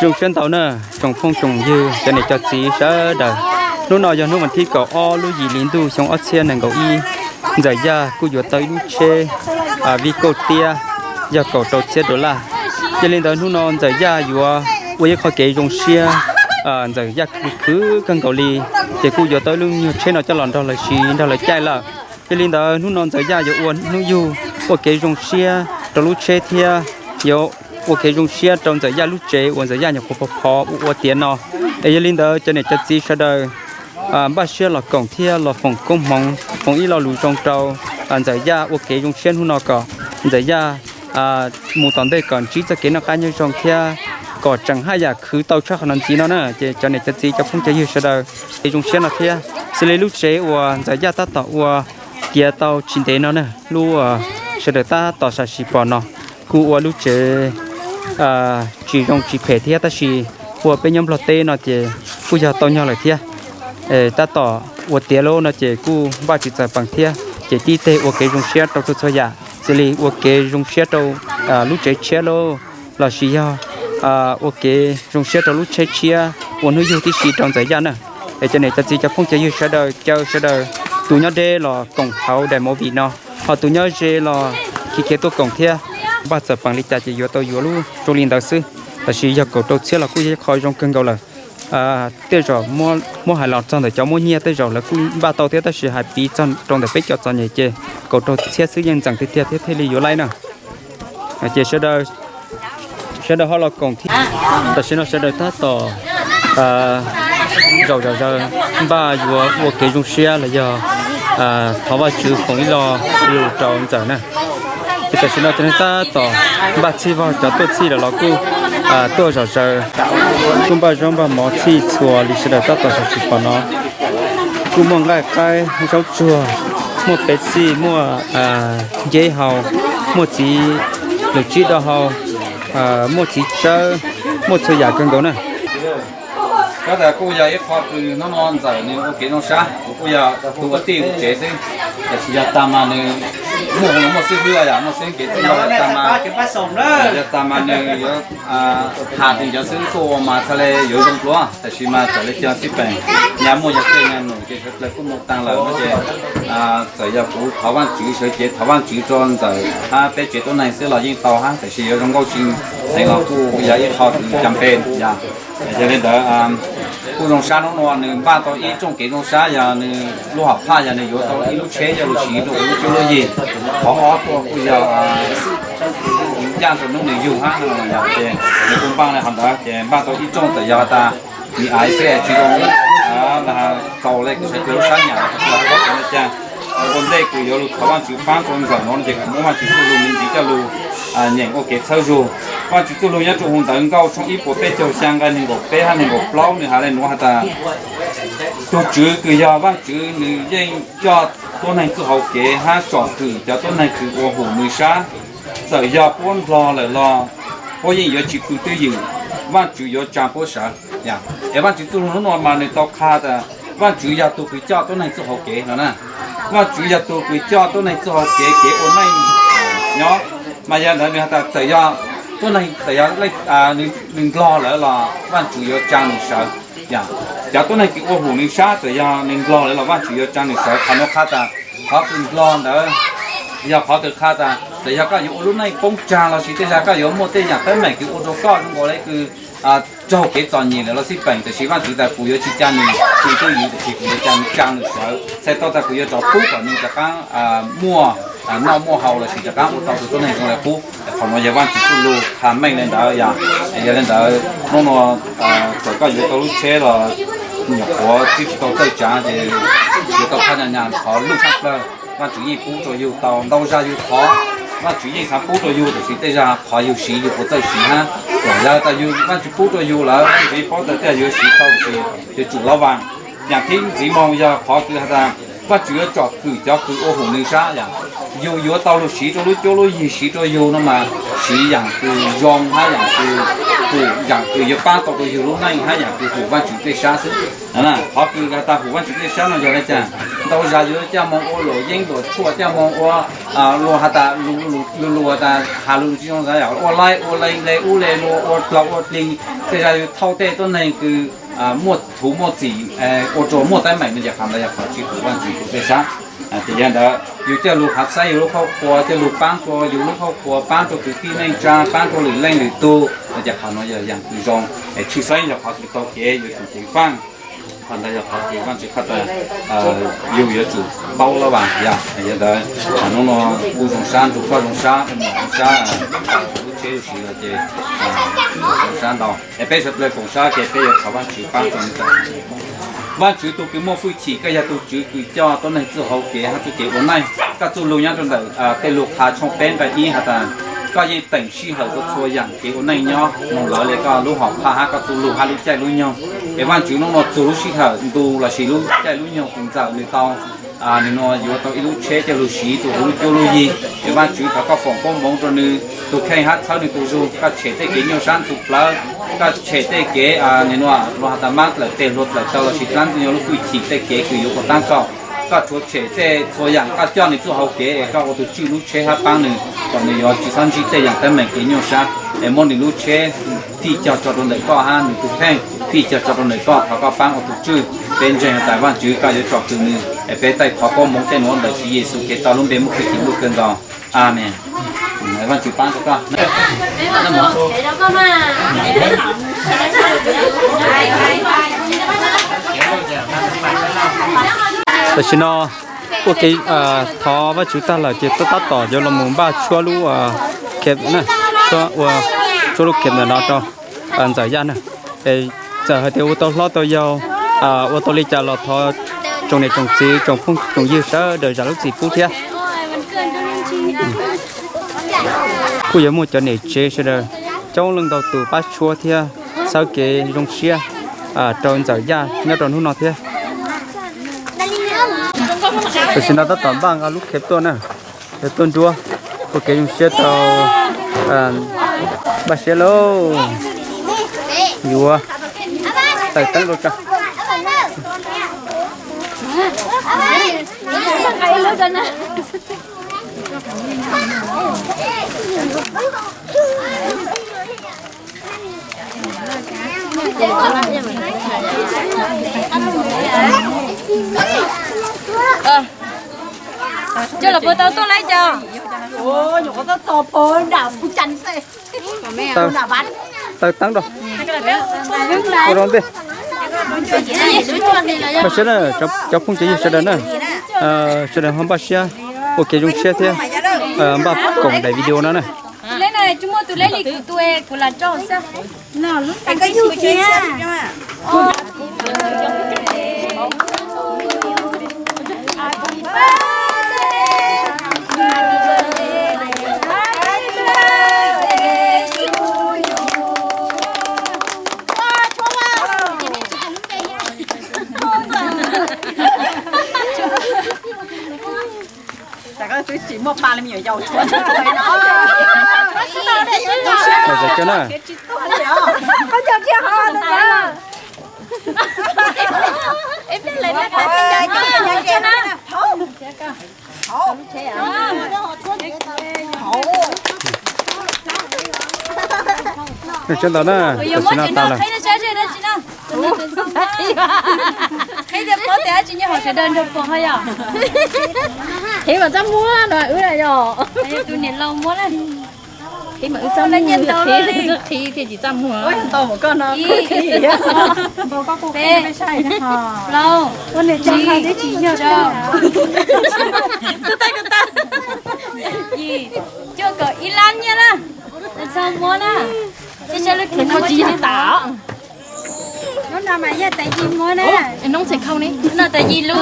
Zoo siab ntau na, tsoom phooj tsoom ywg, cov niam cov txiv sawv daws. Hnub no yog hnub vas thib kaum ob lub yim hli ntuj xyoo ob txhiab nees nkaum ib. Ntxawm Yaj kuj yuav tau ib lub tsheb Vigo tiab, yog kaum rau txhiab dollar. Yog li ntawd hnub no Ntxawm Yaj yuav ua ib qho kev zoo siab, Ntxawm Yaj khwv khwv kawg nkaus li, ces kuj yuav tau ib lub nyuag tsheb no coj los nrog lawv siv nrog lawv caij lawm. Yog li ntawd hnub no Ntxawm Yaj yuav ua hnub yug, ua kev zoo siab rau lub tsheb thiab yuav ua kev zoo siab rau Ntxawm Yaj lub tsev uas Ntxawm Yaj nyuam qhuav phov phov ua ua tiav no. Es yog li ntawd cov niam cov txiv sawv daws npaj siab los koom thiab los foom koob hmoov, foom ib lo lus zoo rau Ntxawm Yaj ua kev zoo siab hnub no kom Ntxawm Yaj mus tom ntej kom ntsib txoj kev noj qab nyob zoo thiab kom tseem haj yam khwv tau tshaj qhov no ntxiv no na. Ces cov niam cov txiv cov phooj cov ywg sawv daws, kev zoo siab no thiab, xws li lub tsev uas Ntxawm Yaj tab tom ua kiav tau tsis ntev no na, lub sawv daws tab tom sam sim pom no, kuj ua lub tsev tsis zoo tsis phem thiab, tab sis ua peb nyob Nplog teb no ces kuj yog tau nyog lawm thiab. Tab tom ua tiav lawm no ces kuj npaj tsis txawm pees thiab, ces tib teg ua kev zoo siab rau txhua txhua yam, xws li ua kev zoo siab rau lub tsev tshiab lauj, los sis yog ua kev zoo siab rau lub tsheb tshiab ua hnub yug tib si rau Ntxawm Yaj na. Es cov niam cov txiv cov phooj cov ywg sawv daws caw sawv daws, tus nyob deb los koom hauv daim movie no, ho tus nyob ze los khiav khiav tuaj koom thiab. Npaj txawm pees li cas ces yuav tau yuav lub zoo li ntawd xwb. Tab sis yog kaum rau txhiab los kuj yog ib qho zoo kawg nkaus lawm. Tej zaum muab hais los txog ntawm cov muaj nyiaj tej zaum lawv kuj npaj tau thiab, tab sis hais piv txog rau ntawm peb cov txom nyem ces kaum rau txhiab xwb yeej ntxeem tiag tiag thiab thiaj li yuav laib na. Ces sawv daws ho los koom thiab. Tam sim no sawv daws tab tom zaum zom zaws npaj yuav ua kev zoo siab los yog thov Vajtswv foom ib lo lus rau Ntxawm na. Ces tam sim no cov neeg tab tom npaj txhij vog, cov tuaj txhij lawm los kuj tuaj zom zaws, kuj npaj zaub npaj mov txhij txhua li sawv daws tab tom sam sim pom no. Kuj muaj nqaij qaib zaub tsuag, muaj Pepsi, muaj nceb hau, muaj txiv lwm tsib do hau, muaj txiv tsawb, muaj txhua yam kawg nkaus na. Tab sis kuj yog ib qho kws hnub no Ntxawm nws ua kev zoo sab, kuv kuj yog tus ua tij hauv tsev xwb, tab sis yog tas mas nws muaj hauv no muaj xib hwb, yog muaj xib hwb kev txij yog tas mas, yog tas mas nws yuav has rau cov xib hwb tuaj ua mas txhaj le yuav zoo dua, tab sis mas txawm li cas xij peem, nyaj muaj yog tej nyaj num ces sawv dlawg kuj mus taag lawm no ces txawm yog kuv thov Vaajtswv sawv cev, thov Vaajtswv rau Ntxawm hab peb tsev tuab neeg xwb los yeej tau hab, tab sis yuav zoo nkauj tsis heev los kuj yog ib qho kws cam pe yog. Yog li ntawd kuj zoo sab hnub no nws npaj tau ib rooj kev zoo sab, yog nws lub hom phaj yog nws yuav tau ib lub tsheb coj lug siv rau lub cuab lub yig. Qhov ob tuaj kuj yog ncaj rau hnub nws yug hab no, ces nws kuj npaj li hov ntawd ces npaj tau ib rooj txawm yog tas nws a xwb tsis zoo, txaus le kws sawv dlawg lub sab nyam, ua ntej kws yuav lug thov Vaajtswv paab rau Ntxawm no ces kuv muab Vaajtswv txuj lug me ntsis coj lug nyeem ua kev txhawb zug. Vaajtswv txuj lug nyob rau huv Ntawv Nkauj tshooj ib puas peb caug xyaa nqai neeg nkaum peb hab neeg nkaum plaub nws has le nuav has tas, tug Tswv kws yog Vaajtswv nws yeej coj tuab neeg txuj hauv kev hab tsom kwm cov tuab neeg kws ua hum nws sab. Txawm yog puab ndlog lawm los puab yeej yuav tsis pw twj ywm, Vaajtswv yuav tsaa puab sawv. Es Vaajtswv txuj lug hnub no mas nws tau qha tas Vaajtswv yog tug kws coj tuab neeg txuj hauv kev no na. Vaajtswv yog tug kws coj tuab neeg txuj hauv kev, kev ua neej nyob. Mas yog ntawd nws has tas txawm yog tuab neeg txawm yog nws ndlog lawm los Vaajtswv yuav tsaa nws sawv. Cov tuab neeg kws ua hum nws sab txawm yog nws ndlog lawm los Vaajtswv yuav tsaa nws sawv. Qhov nuav qha tas qhov kws ndlog ntawd yog qhov kws qha tas txawm yog koj yuav ua lub neej poob tsaag los sis tej zag koj yuav muaj tej yaam teeb meem kws ua rau koj zoo nkaus le kws raug kev txom nyem lawm los xij peem, tab sis Vaajtswv tas kuv yuav tsis caa nws pw twj ywm, tab sis kuv yuav caa nws sawv, txhais tau tas kuv yuav rov pub kom nws rov qaab muaj noj muaj haus los sis rov qaab ua tau tus tuab neeg zoo le qub. Qhov nuav yog Vaajtswv txuj lug qha meej le ntawd yog. Yog le ntawd hnub nuav txawm koj yuav tau lub tsheb los nyuam qhuav twb tsis tau txawj tsaav ces yuav tau qha nyas nyas qhov lub tshaj plawg. Vaajtswv yeej pub rau yug tau ntau zag yug qhov, Vaajtswv yeej xaav pub rau yug, tab sis tej zag qhov yug siv yug puas txawj siv hab. Yog tas yug Vaajtswv pub rau yug lawm, Vaajtswv paub tas tej yug siv tau tab sis yuav tsum lov vaam. Yaam thib ntxiv moog yog qhov kws has tas Vaajtswv yuav tsom kwm cov kws ua hum nws sab yom. Yug yuav tau lug siv rau lub cuab lub yig siv rau yug no mas siv yaam kws zoo hab yaam kws hu yam kws yuav paab tau rua yug lub neej hab yam kws hu Vaajtswv tej sab xwb. Qhov kws has tas hu Vaajtswv tej sab no yog le caag? Ntau zag yuav coj moog ua luam yeeb luam tshuaj, coj moog ua luag has tas lug lug has tas has lug lug tsi zoo, ua laib ua leeg le ub le nua, ua dlaug ua dlig, tej zag yuav thauj tej tuab neeg kws muaj txhuv muaj txim ua rua muaj teeb meem no ces qhov ntawd yog qhov tsi hu Vaajtswv tej sab. Ces yog ntawd yug coj lug hav xaib yug lub qhuab qhua, coj lug paab rua yug lub qhuab qhua, paab rua kwv tij neej tsaa, paab rua lwm leej lwm tug, no ces qhov nuav yog yam kws zoo, es tshwj xeeb yog qhov kws tau kev yuav tsum ceev faaj. Qhov ntawd yog qhov kws Vaajtswv has tas yug yuav tsum paub lawm vas. Yog ntawd nub nua kuj zoo sab, nrug koj zoo sab, zoo sab, lub tsheb lub siv los ces zoo sab ntau. Es peb sawv dlawg koom sab ces peb yuav thov Vaajtswv paab rua. Vaajtswv tug kws muaj fwj chim, koj yog tug Tswv kws coj tuab neeg txuj hauv kev hab txuj kev ua neej. Koj txuj lug nyob rua ntawm tej lug qha tshooj peb nqai ib has tas koj yeej teem sij hawm ua txhua yam kev ua neej nyob moog lawv le koj lub hom phaj hab koj txuj lug hab lub caij lub nyoog. Es Vaajtswv nub nua txug lub sij hawm ntu lossis lub caij lub nyoog kws ntxawm nws tau, nws nua yuav tau ib lub tsheb coj lug siv txug huv lub cuab lub yig. Es Vaajtswv thov koj foom koob moov rua nws tug kheej hab txhawb nws tug zug. Koj tshem tej kev nyuaj sab ntxhov plawv, koj tshem tej kev nws nua luag has tas maab dlawm teg hluas dlawm taw lossis dlaab ntxwg nyoog lub fwj chim tej kev kws yuav ua taab kaum. Koj rhuav tshem tej txhua yam, koj coj nws txuj hauv kev es koj ua tug tswj lub tsheb hab paab nws kom nws yuav tsi xob ntsib tej yam teeb meem kev nyuaj sab. Es muab nws lub tsheb fij cog tso rua ntawm koj hab nws tug kheej fij cog tso rua ntawm koj, thov koj paab ua tug tswj. Peb ntseeg has tas Vaajtswv koj yuav tsom kwm nws. Es peb taij thov koob moov tej nuav ntawm Tswv Yexus Khetos lub npe muaj fwj chim ntuj kawg nkaus. Amees. Vaajtswv paab rua koj. Tam sim no ua ke thov Vaajtswv tag lawm ces tab tom yuav los mus npaj tshuab lub khev, tshuab lub khev ntawm no rau ntxawm Yaj na. Es txawm hais tias ua tau hlob tau yau, ua tau li cas los thov tsoom niam tsoom txiv tsoom phooj tsoom ywg sawv daws zam lub txim pub thiab. Kuj yuav muaj cov niam tsev sawv daws coob leej ntau tus pab tshuab thiab txhawb kev zoo siab rau ntxawm Yaj nyob rau hnub no thiab. Tam sim no tab tom npaj nqa lub khev tuaj na, tuaj nruab ua kev zoo siab rau, npaj siab lauj. Yuav tawm teeb rau tso. Coj los puas tau tuaj laib cov? Tawm teeb rau. Ua zoo ntej. Npaj siab na, cov phooj cov ywg sawv daws na. Sawv daws ho npaj siab ua kev zoo siab thiab npaj koom daim video no na. Twb tsis muaj pa li me nyuam yaus tshuav no. Nws tseem ntau na, tam sim no tas lawm. Qhib tias paub tias dab tsi nyob hauv sawv daws nrog pom ho yom. Qhib mas txaj muag no wb na yom. Tus niam laus muab na. Qhib mas wb txaj muag, qhib thiaj tsis txaj muag. Peb, plaub, tsib, rau, yim, cuaj kaum ib lab nyiaj na. Txaj muag na. Ib sab lub khev no muaj tsis yog tas. Lub no mas yog tas yim muab na. Lub no tas yim lub.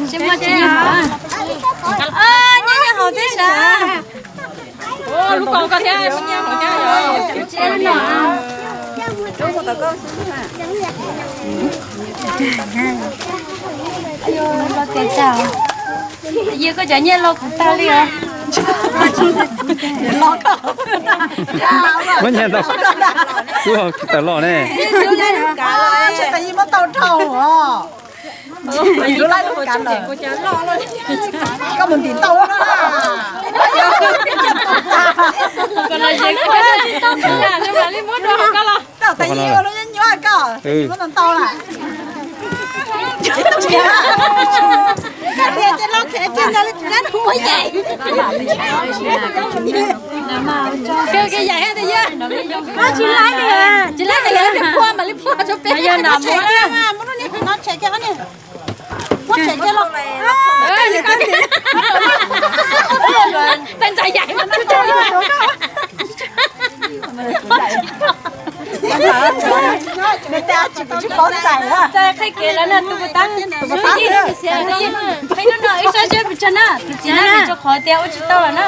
Tsis muaj tsis yog hauv. Nyiaj yog hauv thiab sav. Lub ko koj thiab nyiaj hauv thiab. Yog koj cov nyiaj los kuv tag li os. Muab nyiaj tau, kuv tawm los ne. Koj mus ntim tau na. Tau tas ib ua lub nyuab nyuab koj muab tau tau na. Tsis laib, tsis laib, tsis laib, pua mam li pua. Txais qhib kev lawm na, tus puas tab? Qhib no ib sab seb puas tsawg na, tus txiv na, vim rau qhov tias ua tsis tau lawm na.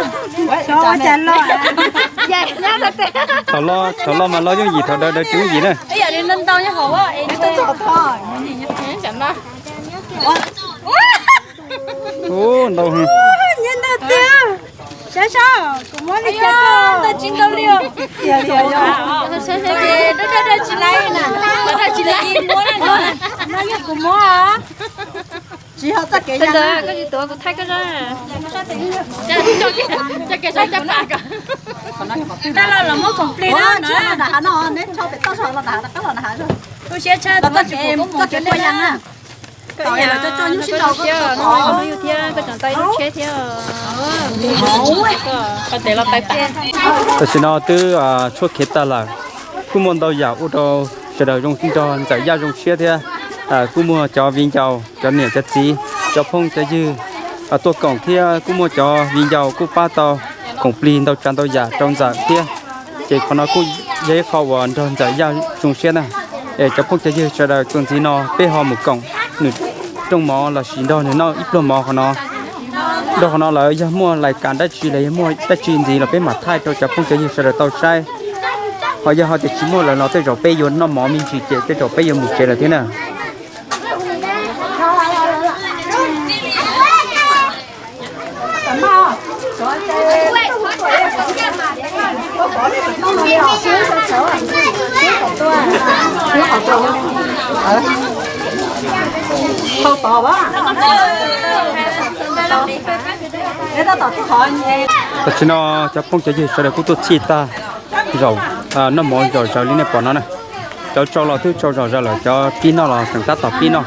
Thaum los, thaum los mas los yooj yim, thaum daws daws tsis yooj yim na. Ib yam li ntau ntau nyob hauv es Ub, ntau heev. Nyiam ntau tiag. Saib saib, kuv muab li cas koj. Ntau tsis ntau li os. Dawb dawb tsis laib na, dawb dawb tsis laib muab na. No yog kuv muab. Tsis ho txoj kev ntawd koj tsis tuav kuv thaij koj. Coj kev saib caj pas ko. Tag los los muab khoom plig na. Neb rho pem toj los nram hav, rov qab los nram hav. Kuv siab tshaj txoj kev, txoj kev pua yas na. Tam sim no twb tshuaj khiav tag lawm, kuj muaj ntau yam ua rau sawv daws zoo nrog Ntxawm Yaj zoo siab thiab. Kuj muaj cov viv ncaus, cov niam cov txiv, cov phooj cov ywg tuaj koom thiab kuj muaj cov viv ncaus kuj pab tau khoom plig ntau tsav ntau yam rau Ntxawm thiab. Ces qhov no kuj yog ib qho uas nrog Ntxawm Yaj zoo siab na. Es cov phooj cov ywg sawv daws, tuaj ntxiv no peb ho mus koom nws rooj mov lossis nrog nws noj ib pluag mov qhov no. Nrog qhov no lawv yog muaj lais kas dab tsi los yog muaj dab tsi ntxiv los peb mam thaij rau cov phooj cov ywg sawv daws tau saib. Ho yog ho tias tsis muaj lawm los tej zaum peb yuav noj mov me ntsis ces tej zaum peb yuav mus tsev lawm thiab na. Tam sim no cov phooj cov ywg sawv daws kuj tuaj txhij tag zaum, noj mov zom zaws li nej pom no na. Cov tsau los twb tsau zom zaws lawm, cov pib noj los tseem tab tom pib noj.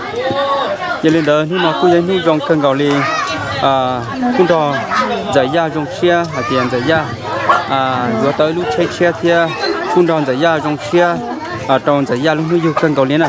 Yog li ntawd hnub no kuj yog ib hnub zoo kawg nkaus li. Kuj nrog Ntxawm Yaj zoo siab hais tias Ntxawm Yaj yuav tau ib lub tsheb tshiab thiab kuj nrog Ntxawm Yaj zoo siab rau Ntxawm Yaj lub hnub yug kawg nkaus li na.